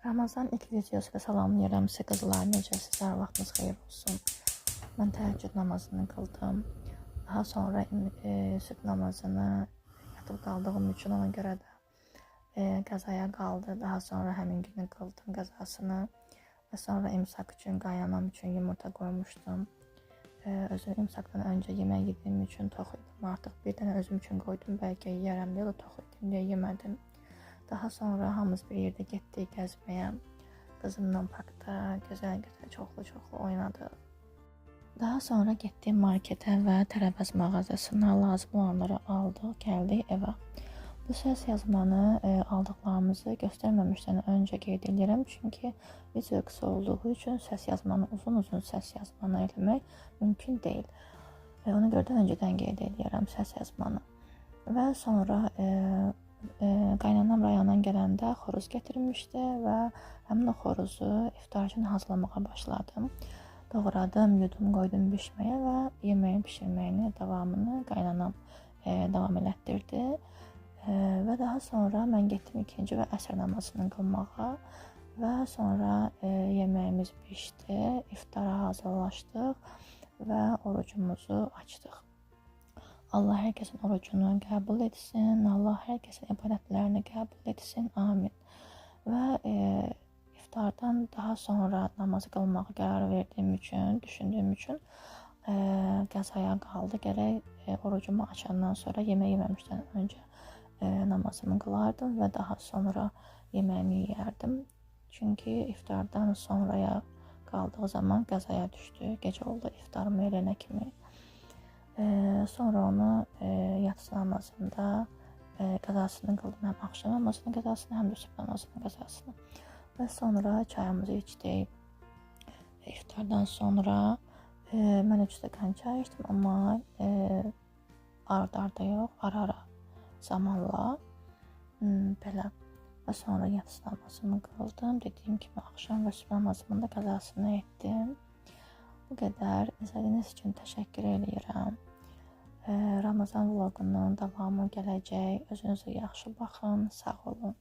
Ramazan ilk videosu ilə salamlayıram sizi qızlar. Necəsiniz? Hər vaxtınız xeyir olsun. Mən təhəccüd namazını qıldım. Daha sonra sübh namazını yatıb qaldığım üçün ona görə də qəzaya qaldı. Daha sonra həmin günü qıldım qəzasını və sonra imsak üçün, qaynanam üçün yumurta qoymuşdum. Özüm imsakdan öncə yemək yediyim üçün tox idim. Artıq bir dənə özüm üçün qoydum. Bəlkə yeyərəm deyə, tox idim deyə yemədim. Daha sonra hamımız bir yerdə getdik gəzməyə. Qızımla parkda gözəl-gözəl, çoxlu-çoxlu oynadıq. Daha sonra getdik marketə və tərəvəz mağazasına lazım olanları aldıq, gəldik evə. Bu səs yazmanı aldıqlarımızı göstərməmişdən öncə qeyd edirəm, çünki video qısa olduğu üçün səs yazmanı, uzun-uzun səs yazmanı eləmək mümkün deyil. Ona görə də öncədən qeyd edirəm səs yazmanı. Və sonra qaynanam rayondan gələndə xoruz gətirmişdi və həmin o xoruzu iftar üçün hazırlamağa başladım. Doğradım, yudum, qoydum bişməyə və yeməyin bişirməyini, davamını qaynanam davam elətdirdi. Və daha sonra mən getdim ikinci və əsr namazını qılmağa və sonra yeməyimiz bişdi, iftara hazırlaşdıq və orucumuzu açdıq. Allah hər kəsin orucunu qəbul etsin, Allah hər kəsin ibadətlərini qəbul etsin, amin. Və iftardan daha sonra namazı qılmağa qərar verdiyim üçün, düşündüyüm üçün qəzaya qaldı. Gərək orucumu açandan sonra yemək yeməmişdən öncə namazımı qılardım və daha sonra yeməyimi yeyərdim. Çünki iftardan sonraya qaldığı zaman qəzaya düşdü. Gecə oldu iftarımı elənə kimi. Sonra onu yatsı namazında qəzasını qıldım. Həm axşam namazının qəzasını, həm də sübh namazının qəzasını. Və sonra çayımızı içdik. İftardan sonra mən 3 stəkan çay içdim, amma ard-arda yox, ara-ara zamanla belə. Və sonra yatsı namazımı qıldım. Dediyim kimi axşam və sübh namazımın da qəzasını etdim. Bu qədər. İzlədiyiniz üçün təşəkkür eləyirəm. Ramazan vloqunun davamı gələcək. Özünüzə yaxşı baxın. Sağ olun.